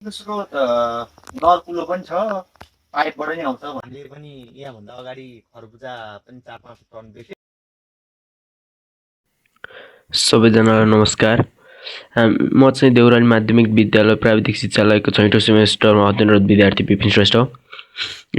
स्रोत नलकुलो पनि छ, पाइपबाट नि आउँछ भन्ने पनि यहाँभन्दा अगाडि खरबुजा पनि 4-5 टन बेच्यो। सबैजनालाई नमस्कार। म चाहिँ देउराली माध्यमिक विद्यालय प्राविधिक शिक्षालयको 6औं सेमेस्टरमा अध्ययनरत विद्यार्थी विपिन श्रेष्ठ।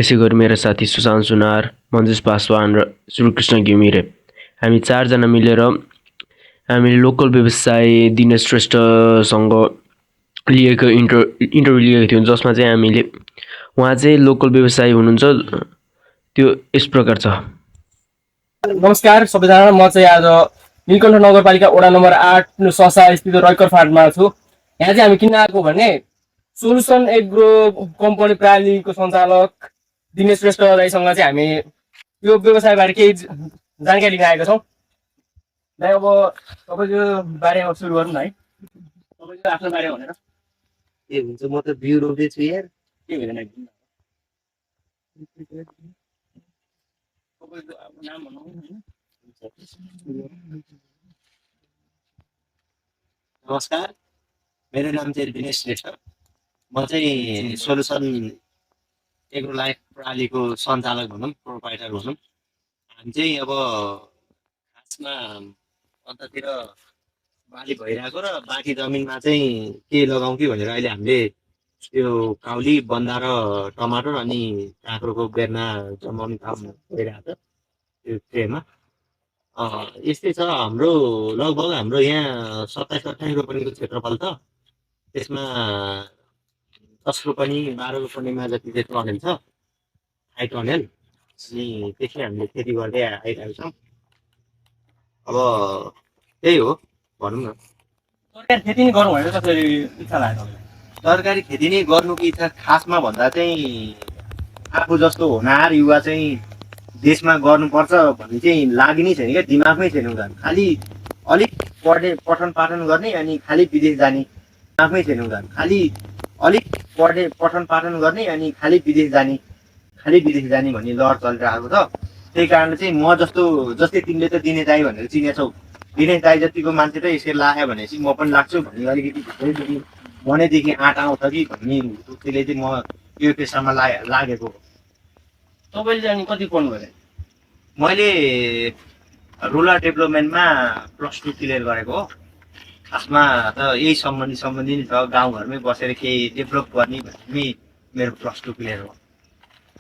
यसै गरी मेरो साथी सुशान्त सुनार, मञ्जुस पासवान र श्रीकृष्ण घिमिरे, हामी 4 जना मिलेर हामीले लोकल व्यवसायी दिनेश श्रेष्ठसँग लिएको इन्टरभ्यू लिएको थियौँ, जसमा चाहिँ हामीले उहाँ चाहिँ लोकल व्यवसायी हुनुहुन्छ। त्यो यस प्रकार छ। नमस्कार सबैजना, म चाहिँ आज नीलकण्ठ नगरपालिका वडा नम्बर 8 ससा स्थित रैकर फार्ममा छु। यहाँ चाहिँ हामी किन आएको भने सोलुसन एग्रो कम्पनी प्रालीको सञ्चालक दिनेश श्रेष्ठ दाइसँग चाहिँ हामी यो व्यवसायबारे केही जानकारी लिन आएका छौँ। दाइ, अब तपाईँको बारेमा सुरु गरौँ न है। तपाईँको आफ्नो बारे भनेर के हुन्छ, म त बिउ रोप्दैछु यार। के भएन तपाईँको नाम भन्नु होइन? नमस्कार, मेरो नाम चाहिँ दिनेश श्रेष्ठ। म चाहिँ सोलुसन एग्रो लाइफ प्रालीको सञ्चालक भनौँ, प्रोपाइटर भनौँ। हामी चाहिँ अब खासमा अन्त्यतिर बाली भइरहेको र बाँकी जमिनमा चाहिँ के लगाउँ कि भनेर अहिले हामीले त्यो काउली, बन्दा र टमाटर अनि काँक्रोको बेर्ना जमाउने काम भइरहेको छ त्यो ट्रेमा। यस्तै छ। हाम्रो लगभग हाम्रो यहाँ 27-28 रोपनीको क्षेत्रफल छ। त्यसमा 10 रोपनी 12 रोपनीमा जति चाहिँ टनेल छ, हाई टनेल, अनि त्यसै हामीले खेती गर्दै आइरहेको छौँ। अब त्यही हो भनौँ न। तरकारी खेती नै गरौँ भनेर कसरी इच्छा लाग्यो? तरकारी खेती नै गर्नुको इच्छा खासमा भन्दा चाहिँ आफू जस्तो होनहार युवा चाहिँ देशमा गर्नुपर्छ भन्ने चाहिँ लागि नै छैन क्या, दिमागमै छैन उनीहरू। खालि अलिक पठन पाठन गर्ने अनि खालि विदेश जाने, दिमागमै छैन उनीहरू। खालि अलिक पठन पाठन गर्ने अनि खालि विदेश जाने भन्ने लहर चलिरहेको छ। त्यही कारणले चाहिँ म जस्तै तिमीले त दिने दाइ भनेर चिनेछौ, दिने दाइ जतिको मान्छे त यसरी लाग्यो भनेपछि म पनि लाग्छु भन्ने अलिकति भनेदेखि आँट आउँछ कि भन्ने त्यसले चाहिँ म यो पेसामा लागेको हो। तपाईँले चाहिँ अनि कति पढ्नु भयो? मैले रुरल डेभलपमेन्टमा +2 क्लियर गरेको हो। खासमा त यही सम्बन्धी नै छ, गाउँघरमै बसेर केही डेभलप गर्ने भन्ने मेरो +2 क्लियर हो।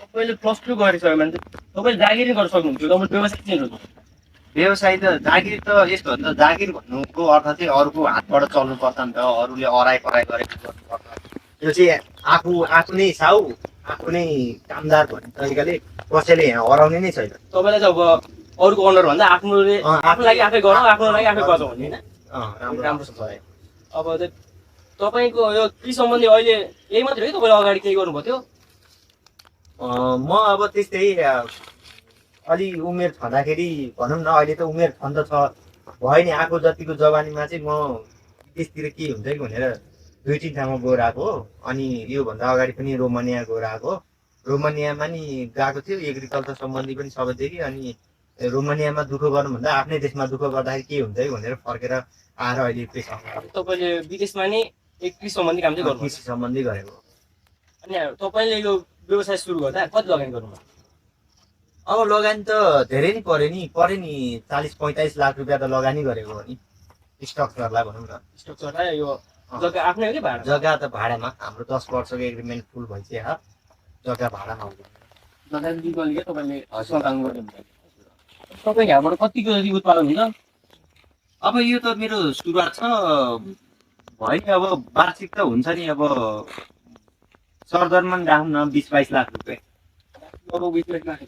तपाईँले +2 गरिसक्यो भने तपाईँले जागिर गर्न सक्नुहुन्छ, तपाईँले व्यवसाय चाहिँ गर्नु। व्यवसाय त जागिर त यस्तो हो नि त, जागिर भन्नुको अर्थ चाहिँ अरूको हातबाट चल्नुपर्छ नि त, अरूले अराइ कराइ गरेको गर्नुपर्छ। त्यो चाहिँ आफू नै साउ, आफू नै कामदार भन्ने तरिकाले कसैले यहाँ हराउने नै छैन। तपाईँलाई चाहिँ अब अरूको अन्डर भन्दा आफ्नोले आफ्नो लागि आफै गरौँ, आफ्नो लागि आफै गर्छौँ भन्ने होइन? राम्रो छ भाइ। अब चाहिँ तपाईँको यो कृषि सम्बन्धी अहिले यही मात्रै है, तपाईँले अगाडि केही गर्नुभएको थियो? म अब त्यस्तै अलि उमेर छँदाखेरि भनौँ न, अहिले त उमेर छन् त छ भयो नि, आएको जतिको जवानीमा चाहिँ म विदेशतिर के हुन्छ कि भनेर 2-3 ठाउँमा गएर आएको हो। अनि योभन्दा अगाडि पनि रोमानिया गएर आएको। रोमानियामा नि गएको थियो, एग्रिकल्चर सम्बन्धी पनि सबैदेखि। अनि रोमानियामा दुःख गर्नुभन्दा आफ्नै देशमा दुःख गर्दाखेरि के हुन्छ कि भनेर फर्केर आएर अहिले पेसा। तपाईँले विदेशमा नि एक कृषि सम्बन्धी काम चाहिँ गर्नु, कृषि सम्बन्धी गरेको। अनि तपाईँले यो व्यवसाय सुरु गर्दा कति लगानी गर्नुभयो? अब लगानी त धेरै नै पऱ्यो नि 40-45 लाख रुपियाँ त लगानी गरेको हो नि, स्ट्रक्चरलाई भनौँ न। स्ट्रक्चरलाई यो जग्गा आफ्नै हो कि भाडा? जग्गा त भाडामा, हाम्रो 10 वर्षको एग्रिमेन्ट फुल भइसक्यो, जग्गा भाडामा हुन्छ। जग्गा लिगली तपाईँले सञ्चालन गर्नुहुन्छ। तपाईँ यहाँबाट कतिको जति उत्पादन हुन्छ? अब यो त मेरो सुरुवात छ भयो नि। अब वार्षिक त हुन्छ नि, अब सरदरमा राखौँ न 20-22 लाख रुपियाँ। अब 20-22 लाख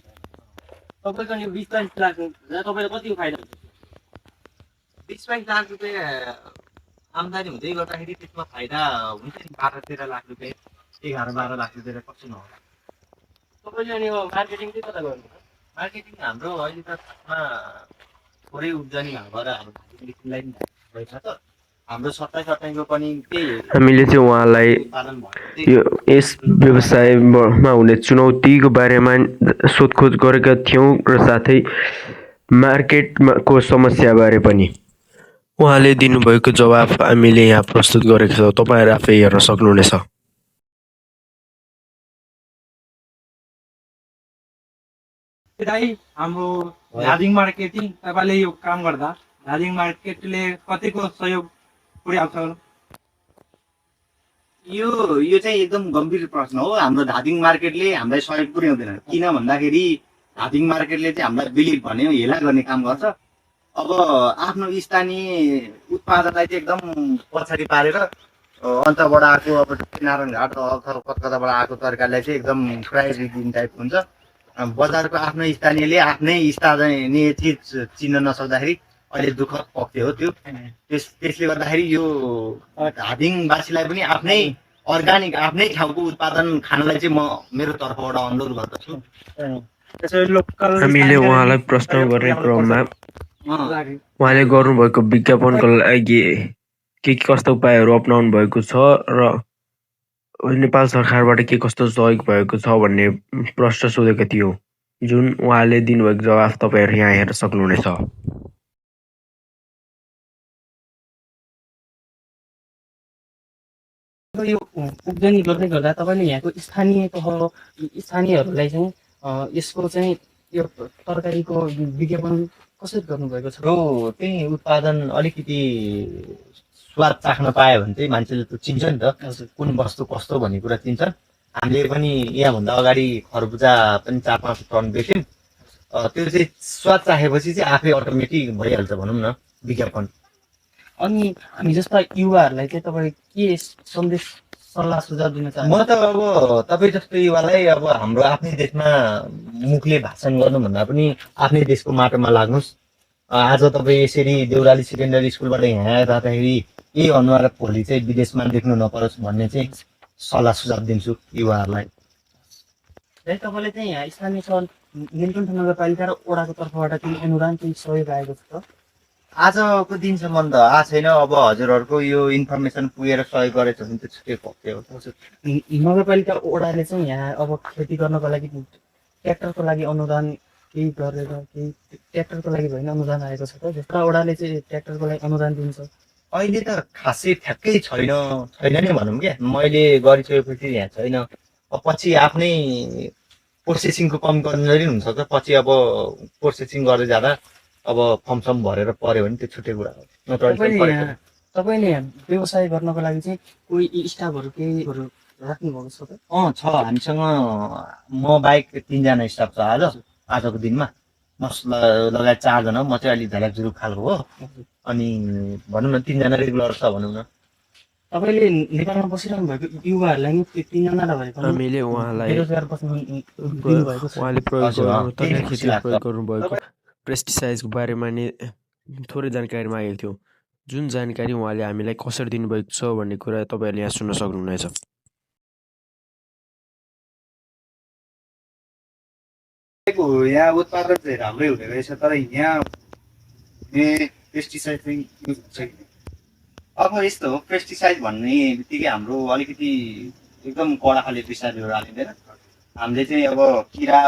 तपाईँको नि 20-22 लाख तपाईँले कतिको फाइदा हुन्छ? 20-22 लाख रुपियाँ आम्दानी हुँदै गर्दाखेरि त्यसमा फाइदा हुन्छ नि 12-13 लाख रुपियाँ, 11-12 लाख रुपियाँ कति नहोला। तपाईँले अनि मार्केटिङ चाहिँ कता गर्नु? मार्केटिङ हाम्रो अहिले त खासमा थोरै उब्जनी भएर हाम्रो भएछ त, हाम्रो 27-28 पनि त्यही हामीले चाहिँ उहाँलाई यो यस व्यवसायमा हुने चुनौतीको बारेमा सोधखोज गरेका थियौँ र साथै मार्केटको समस्याबारे पनि उहाँले दिनुभएको जवाफ हामीले यहाँ प्रस्तुत गरेका छौँ। तपाईँहरू आफै हेर्न सक्नुहुनेछ। दाइ हाम्रो धादिङ मार्केटिङ तपाईँले यो काम गर्दा धादिङ मार्केटले कतिको सहयोग पुर्याउँछ होला? यो चाहिँ एकदम गम्भीर प्रश्न हो। हाम्रो धादिङ मार्केटले हामीलाई सहयोग पुर्याउँदैन। किन भन्दाखेरि धादिङ मार्केटले चाहिँ हामीलाई बिलिभ भन्यो हेला गर्ने काम गर्छ। अब आफ्नो स्थानीय उत्पादनलाई चाहिँ एकदम पछाडि पारेर अन्तबाट आएको अब नारायणघाट अथवा कलकत्ताबाट आएको तरकारीलाई चाहिँ एकदम प्रायोरिटी दिने टाइप हुन्छ। बजारको आफ्नो स्थानीयले आफ्नै स्थानीय चिज चिन्न नसक्दाखेरि अहिले दुःख पक्यो हो त्यो। त्यसले गर्दाखेरि यो धादिङवासीलाई पनि आफ्नै अर्ग्यानिक आफ्नै ठाउँको उत्पादन खानलाई चाहिँ म मेरो तर्फबाट अनुरोध गर्दछु। त्यसरी लोकल हामीले उहाँलाई प्रश्न गर्ने क्रममा उहाँले गर्नुभएको विज्ञापनको लागि के कस्ता उपायहरू अपनाउनु भएको छ र नेपाल सरकारबाट के कस्तो सहयोग भएको छ भन्ने प्रश्न सोधेको थियो, जुन उहाँले दिनुभएको जवाफ तपाईँहरू यहाँ हेर्न सक्नुहुनेछ। यो उब्जनी गर्दै गर्दा तपाईँले यहाँको स्थानीयहरूलाई चाहिँ यसको चाहिँ यो तरकारीको विज्ञापन कसरी गर्नुभएको छ? र त्यही उत्पादन अलिकति स्वाद चाख्न पायो भने चाहिँ मान्छेले त चिन्छ नि त कुन वस्तु कस्तो भन्ने कुरा चिन्छन्। हामीले पनि यहाँभन्दा अगाडि खरबुजा पनि 4-5 टन बेच्यौँ। त्यो चाहिँ स्वाद चाखेपछि चाहिँ आफै अटोमेटिक भइहाल्छ भनौँ न विज्ञापन। अनि हामी जस्ता युवाहरूलाई चाहिँ तपाईँ के सन्देश सल्लाह सुझाव दिन चाहनुहुन्छ? म त अब तपाईँ जस्तो युवालाई अब हाम्रो आफ्नै देशमा मुखले भाषण गर्नुभन्दा पनि आफ्नै देशको माटोमा लाग्नुहोस्। आज तपाईँ यसरी देउराली सेकेन्डरी स्कुलबाट यहाँ जाँदाखेरि यही अनुहार भोलि चाहिँ विदेशमा देख्नु नपरोस् भन्ने चाहिँ सल्लाह सुझाव दिन्छु युवाहरूलाई। तपाईँले चाहिँ यहाँ स्थानीय सहर नीलकण्ठ नगरपालिका र ओडाको तर्फबाट केही अनुदान केही सहयोग आएको छ त? आजको दिनसम्म त आएको छैन। अब हजुरहरूको यो इन्फर्मेसन पुगेर सहयोग गरेछ भने त छुट्टै पक्यो हो। नगरपालिका ओडाले चाहिँ यहाँ अब खेती गर्नको लागि ट्र्याक्टरको लागि अनुदान केही गरेर केही ट्र्याक्टरको लागि भएन अनुदान आएको छ त? जस्तो ओडाले चाहिँ ट्र्याक्टरको लागि अनुदान दिन्छ। अहिले त खासै ठ्याक्कै छैन नै भनौँ क्या। मैले गरिसकेपछि यहाँ छैन। अब पछि आफ्नै प्रोसेसिङको कमी कमजोरी हुनसक्छ। पछि अब प्रोसेसिङ गर्दै जाँदा अब फर्म भरेर पर्यो भने त्यो छुट्टै कुरा हो। तपाईँले व्यवसाय गर्नको लागि चाहिँ कोही स्टाफहरू केहीहरू राख्नुभएको छ त? छ हामीसँग म बाहेक 3 जना स्टाफ छ आजको दिनमा। म लगायत 4 जना, म चाहिँ अलिक झल्याकझुरुक खालको हो। अनि भनौँ न 3 जना रेगुलर छ भनौँ न। तपाईँले नेपालमा बसिरहनु भएको युवाहरूलाई नि 3 जनालाई भएको हामीले उहाँलाई बेरोजगार बस्नु दिनुभएको छ। उहाँले प्रयोग गर्नु त्यही तरकारी खुसी खेतीमा लाग्छ। प्रयोग गर्नुभएको पेस्टिसाइड्सको बारेमा नि थोरै जानकारी मागेको थियो, जुन जानकारी उहाँले हामीलाई कसरी दिनुभएको छ भन्ने कुरा तपाईँहरूले यहाँ सुन्न सक्नुहुनेछ। यहाँ उत्पादन चाहिँ राम्रै हुने रहेछ, तर यहाँ हुने पेस्टिसाइड चाहिँ युज हुन्छ कि? अब यस्तो हो, पेस्टिसाइड भन्ने बित्तिकै हाम्रो अलिकति एकदम कडा खाले पेस्टिसाइडहरू हालिँदैन। हामीले चाहिँ अब किरा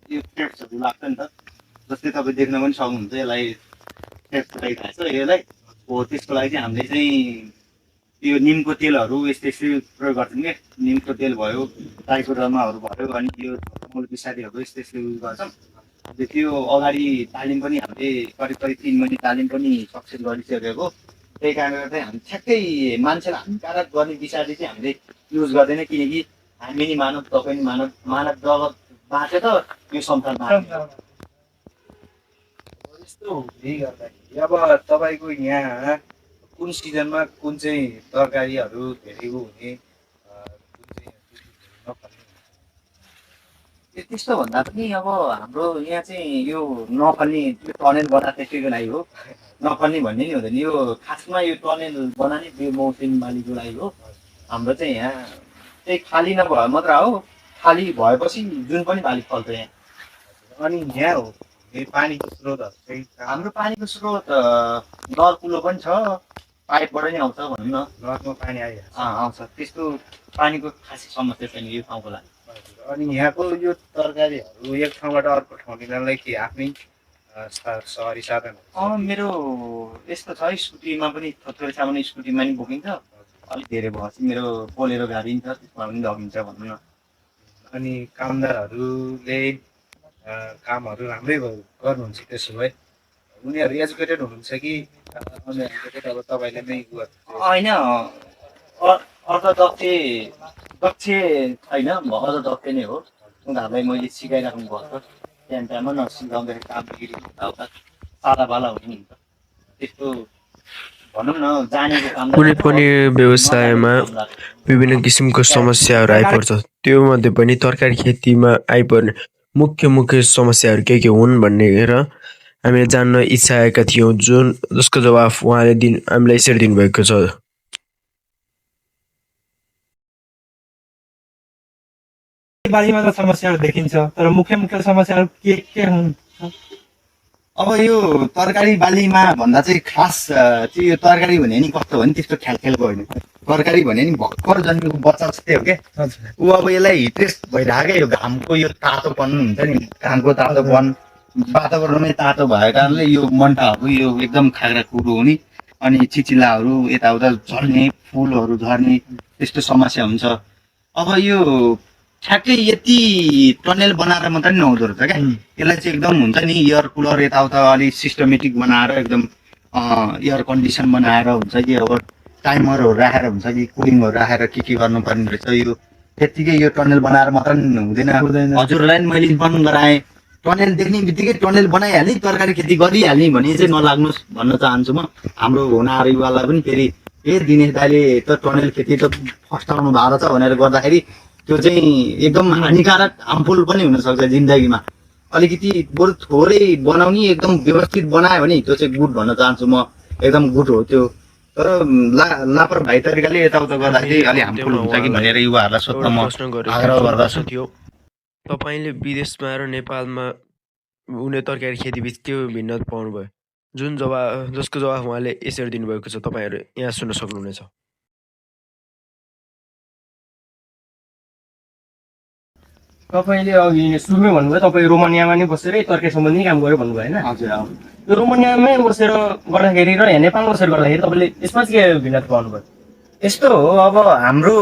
यो पेप्सहरू लाग्छ नि त, जस्तै तपाईँ देख्न पनि सक्नुहुन्छ यसलाई पेप्स लगाइरहेको छ यसलाई हो। त्यसको लागि चाहिँ हामीले चाहिँ यो निमको तेलहरू यस्तै प्रयोग गर्छौँ क्या। निमको तेल भयो, ट्राइकोडर्माहरू भयो, अनि यो मूल विषादीहरू यस्तै युज गर्छौँ। त्यो अगाडि तालिम पनि हामीले करिब 3 महिना तालिम पनि सक्सेस गरिसकेको। त्यही कारणले गर्दा हामी ठ्याक्कै मान्छेलाई हानिकारक गर्ने विषादी चाहिँ हामीले युज गर्दैन, किनकि हामी नि मानव, तपाईँ नि मानव, मानव जगत बाँच्यो त यो संसार बाँच्यो। यस्तो हुँदै गर्दाखेरि अब तपाईँको यहाँ कुन सिजनमा कुन चाहिँ तरकारीहरू धेरै हुने, कुन चाहिँ नफल्ने? त्यस्तो भन्दा पनि अब हाम्रो यहाँ चाहिँ यो नफल्ने त्यो टनेल बना त्यसैको लागि हो। नफल्ने भन्ने नि हुँदैन, यो खासमा यो टनेल बनाने बेमौसमी बालीको लागि हो। हाम्रो चाहिँ यहाँ त्यही खाली नभए मात्र हो, खाली भएपछि जुन पनि बाली फल्छ यहाँ। अनि यहाँ हो पानीको स्रोतहरू चाहिँ हाम्रो पानीको स्रोत नलकुलो पनि छ, पाइपबाट नै आउँछ भनौँ न। नदीमा पानी आइहाल्छ। आउँछ, त्यस्तो पानीको खासै समस्या छैन यो ठाउँको लागि। अनि यहाँको यो तरकारीहरू एक ठाउँबाट अर्को ठाउँ लिनलाई के आफ्नै सहरी साधनहरू? मेरो यस्तो छ, स्कुटीमा पनि थोरै सामान स्कुटीमा पनि बोकिन्छ। अलिक धेरै भएपछि मेरो बोलेरो गाडी पनि छ, त्यसमा पनि लगिन्छ भनौँ न। अनि कामदारहरूले कामहरू राम्रै गर्नुहुन्छ त्यसो भए उनीहरू एजुकेटेड हुनुहुन्छ कि अनएजुकेटेड अब तपाईँले नै होइन अर्धदक्ष छैन अर्धदक्ष नै हो उनीहरूलाई मैले सिकाइराख्नु पर्छ टाइममा नसिकाउँदाखेरि काम बिग्रिन्छ सादाबाला हुने नि त त्यस्तो भनौँ न जानेको काम कुनै पनि व्यवसायमा विभिन्न किसिमको समस्याहरू आइपर्छ त्यो मध्ये पनि तरकारी खेतीमा आइपर्ने मुख्य समस्याहरू के हुन् भनेर हामीले जान्न इच्छाएका थियौँ जसको जवाफ उहाँले हामीलाई यसरी दिनुभएको छ। बारीमा त समस्याहरू देखिन्छ तर मुख्य समस्याहरू के हुन्? अब यो तरकारी बालीमा भन्दा चाहिँ खास चाहिँ यो तरकारी भने नि कस्तो हो नि त्यस्तो ख्यालख्यालको होइन तरकारी भने नि भर्खर जन्मेको बच्चा जस्तै हो क्या ऊ अब यसलाई हिट्रेस भइरहेको यो घामको यो तातोपन हुन्छ नि घामको तातोपन वातावरणमै तातो भएको कारणले यो मन्टाहरू यो एकदम खाग्रा कुरो हुने अनि चिचिलाहरू यताउता झर्ने फुलहरू झर्ने त्यस्तो समस्या हुन्छ। अब यो ठ्याक्कै यति टनल बनाएर मात्रै नहुँदो रहेछ क्या यसलाई चाहिँ एकदम हुन्छ नि एयर कुलर यताउता अलिक सिस्टमेटिक बनाएर एकदम एयर कन्डिसन बनाएर हुन्छ कि अब टाइमरहरू राखेर हुन्छ कि कुलिङहरू राखेर के गर्नुपर्ने रहेछ यो त्यत्तिकै यो टनल बनाएर मात्र हुँदैन। हजुरलाई मैले इन्फर्म गराएँ टनल देख्ने बित्तिकै टनल बनाइहाल्ने तरकारी खेती गरिहाल्ने भने चाहिँ नलाग्नुहोस् भन्न चाहन्छु म हाम्रो हुनार युवालाई पनि फेरि दिनेश दाइले त टनल खेती त फस्टाउनु भएको छ भनेर गर्दाखेरि त्यो चाहिँ एकदम हानिकारक हार्मफुल पनि हुनसक्छ जिन्दगीमा अलिकति बरु थोरै बनाउने एकदम व्यवस्थित बनायो भने त्यो चाहिँ गुड भन्न चाहन्छु म एकदम गुड हो त्यो तर लापरवाही तरिकाले यताउता गर्दाखेरि अलिक हार्मफुल हुन्छ कि भनेर युवाहरूलाई सोध्न म आग्रह गर्दछु। तपाईँले विदेशमा र नेपालमा हुने तरकारी खेतीबीच के भिन्नता पाउनुभयो जसको जवाफ उहाँले यसरी दिनुभएको छ तपाईँहरू यहाँ सुन्न सक्नुहुनेछ। तपाईँले अघि सुरुमै भन्नुभयो तपाईँ रोमानियामा नै बसेर तरकारी सम्बन्धी काम गर्यो भन्नुभयो होइन? हजुर यो रोमानियामै बसेर गर्दाखेरि र यहाँ नेपालमा बसेर गर्दाखेरि तपाईँले यसमा चाहिँ के भिन्नता पाउनुभयो? यस्तो हो अब हाम्रो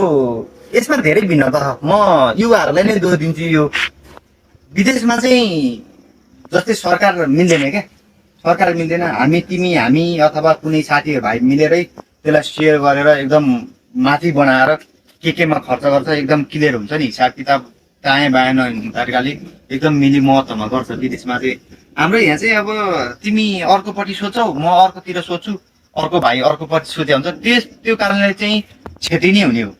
यसमा धेरै भिन्नता छ म युवाहरूलाई नै दोष दिन्छु यो विदेशमा चाहिँ जस्तै सरकार मिल्दैन क्या सरकार मिल्दैन हामी अथवा कुनै साथीहरू भाइ मिलेरै त्यसलाई सेयर गरेर एकदम माथि बनाएर केमा खर्च गर्छ एकदम क्लियर हुन्छ नि हिसाब किताब दायाँ बायाँ नहुने तरिकाले एकदम मिली महत्त्वमा गर्छ विदेशमा चाहिँ। हाम्रो यहाँ चाहिँ अब तिमी अर्कोपट्टि सोच्छौ म अर्कोतिर सोध्छु अर्को भाइ अर्कोपट्टि सोचे हुन्छ त्यो कारणले चाहिँ क्षति नै हुने हो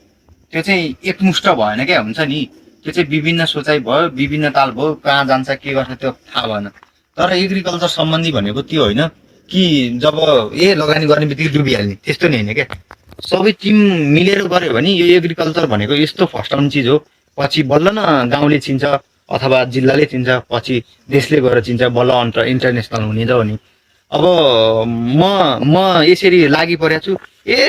त्यो चाहिँ एकमुष्ट भएन क्या हुन्छ नि त्यो चाहिँ विभिन्न सोचाइ भयो विभिन्न ताल भयो कहाँ जान्छ के गर्छ त्यो थाहा भएन। तर एग्रिकल्चर सम्बन्धी भनेको त्यो होइन कि जब लगानी गर्ने बित्तिकै डुबिहाल्ने त्यस्तो नै होइन क्या सबै टिम मिलेर गऱ्यो भने यो एग्रिकल्चर भनेको यस्तो फस्टाउने चिज हो पछि बल्ल न गाउँले चिन्छ अथवा जिल्लाले चिन्छ पछि देशले गएर चिन्छ बल्ल इन्टरनेसनल हुने त हो नि। अब म यसरी लागि परेको छु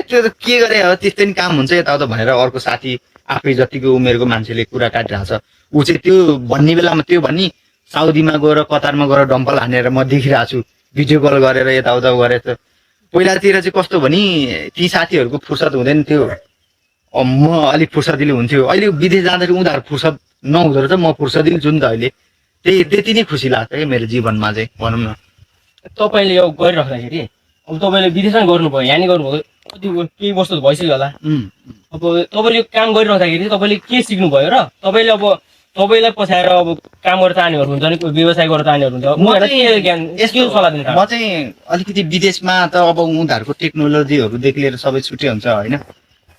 त्यो त के गरे हो त्यस्तै नि काम हुन्छ यताउता भनेर अर्को साथी आफै जतिको उमेरको मान्छेले कुरा काटिरहेको छ ऊ चाहिँ त्यो भन्ने बेलामा त्यो भन्ने साउदीमा गएर कतारमा गएर डम्पल हानेर म देखिरहेको छु भिडियो कल गरेर यताउता गरेर पहिलातिर चाहिँ कस्तो भने ती साथीहरूको फुर्सद हुँदैन थियो म अलिक फुर्सदिलो हुन्थ्यो अहिले विदेश जाँदाखेरि उनीहरू फुर्सद नहुँदो रहेछ म फुर्सदिलो छु नि त अहिले त्यति नै खुसी लाग्छ क्या मेरो जीवनमा चाहिँ भनौँ न। तपाईँले यो गरिराख्दाखेरि अब तपाईँले विदेशमा गर्नुभयो यहाँ नै गर्नुभयो कति केही वर्ष भइसक्यो होला अब तपाईँले यो काम गरिराख्दाखेरि चाहिँ तपाईँले के सिक्नुभयो र तपाईँले अब तपाईँलाई पछाएर अब काम गरेर चाहनेहरू हुन्छ नि व्यवसाय गरेर चाहनेहरू हुन्छ म चाहिँ अलिकति विदेशमा त अब उनीहरूको टेक्नोलोजीहरूदेखि लिएर सबै छुट्टै हुन्छ होइन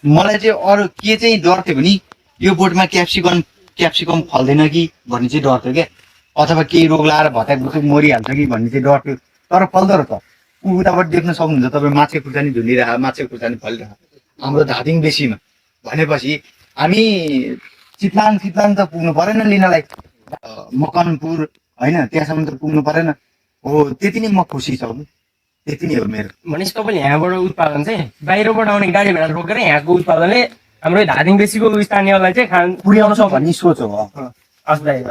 मलाई चाहिँ अरू के चाहिँ डर थियो भने यो बोटमा क्याप्सिकम फल्दैन कि भन्ने चाहिँ डर थियो क्या अथवा केही रोग लाएर भत्याक भुत्याक मरिहाल्छ कि भन्ने चाहिँ डर थियो तर फल्दो रहेछ उताबाट देख्न सक्नुहुन्छ तपाईँ माछे खुर्सानी झुलिरहेको माछे खुर्सानी फलिरहेको हाम्रो धादिङ बेसीमा भनेपछि हामी चितलाङ त पुग्नु परेन लिनलाई मकनपुर होइन त्यहाँसम्म त पुग्नु परेन हो त्यति नै म खुसी छु त्यति नै हो मेरो। भनेपछि तपाईँले यहाँबाट उत्पादन चाहिँ बाहिरबाट आउने गाडी भेडा रोकेर यहाँको उत्पादनले हाम्रो धादिङ बेसीको स्थानीयलाई चाहिँ पुर्याउँछ भन्ने सोच हो। हस् दाइ।